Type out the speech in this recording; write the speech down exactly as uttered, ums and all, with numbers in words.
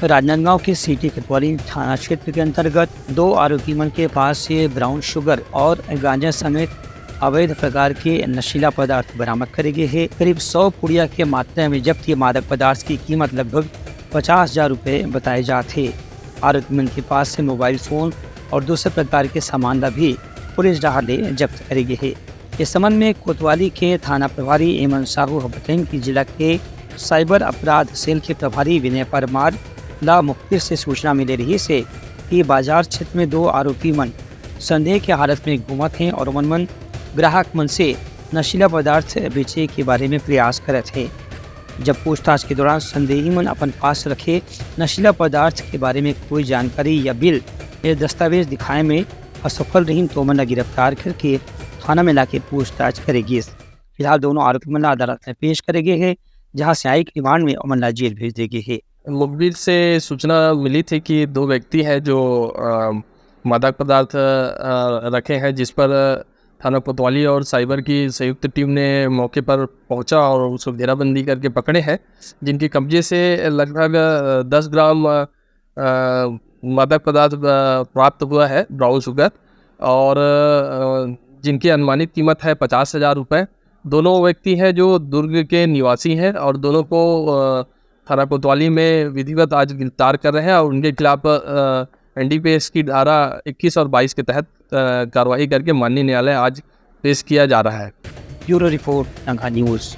राजनांदगांव के सिटी कोतवाली थाना क्षेत्र के अंतर्गत दो आरोपी मन के पास से ब्राउन शुगर और गांजा समेत अवैध प्रकार के नशीला पदार्थ बरामद करे गे हे। करीब सौ पुड़िया के मात्रा में जब्त ये मादक पदार्थ की कीमत लगभग पचास हजार रुपए बताए जात हे। आरोपी मन के पास से मोबाइल फोन और दूसरे प्रकार के सामान ला भी पुलिस डहार ले जब्त करे गे हे। इस संबंध में कोतवाली के थाना प्रभारी एमएन साहू ह बतइन कि जिला के साइबर अपराध सेल के प्रभारी विनय परमार ला मुखबिर से सूचना मिले रहिस हे कि बाजार क्षेत्र में दो आरोपी मन संदेह के हालत में घूमत हें और ओमन मन ग्राहक मन से नशीला पदार्थ बेचे के बारे में प्रयास करत हें। जब पूछताछ के दौरान संदेही मन अपन पास रखे नशीला पदार्थ के बारे में कोई जानकारी या बिल या दस्तावेज दिखाए में असफल रहिन, तो ओमन ला गिरफ्तार करके थाना में लाके पूछताछ करे गिस। फिलहाल दोनों आरोपी मन ला अदालत में पेश करे गे हे, जहां से न्यायिक रिमांड में ओमन ला जेल भेज दे गे हे। मुखबिर से सूचना मिली थी कि दो व्यक्ति हैं जो, अ, मादक पदार्थ, अ, रखे हैं, जिस पर थाना कोतवाली और साइबर की संयुक्त टीम ने मौके पर पहुंचा और उसको घेराबंदी करके पकड़े हैं, जिनके कब्जे से लगभग, अ, दस ग्राम, अ, अ, मादक पदार्थ, अ, प्राप्त हुआ है, ब्राउन शुगर, और, अ, जिनकी अनुमानित कीमत है पचास हजार रुपये। दोनों व्यक्ति हैं जो दुर्ग के निवासी हैं और दोनों को, अ, थाना कोतवाली में विधिवत आज गिरफ्तार कर रहे हैं और उनके खिलाफ, अ, एनडीपीएस की धारा इक्कीस और बाईस के तहत, अ, कार्रवाई करके माननीय न्यायालय आज पेश किया जा रहा है। ब्यूरो रिपोर्ट, नंगा न्यूज़।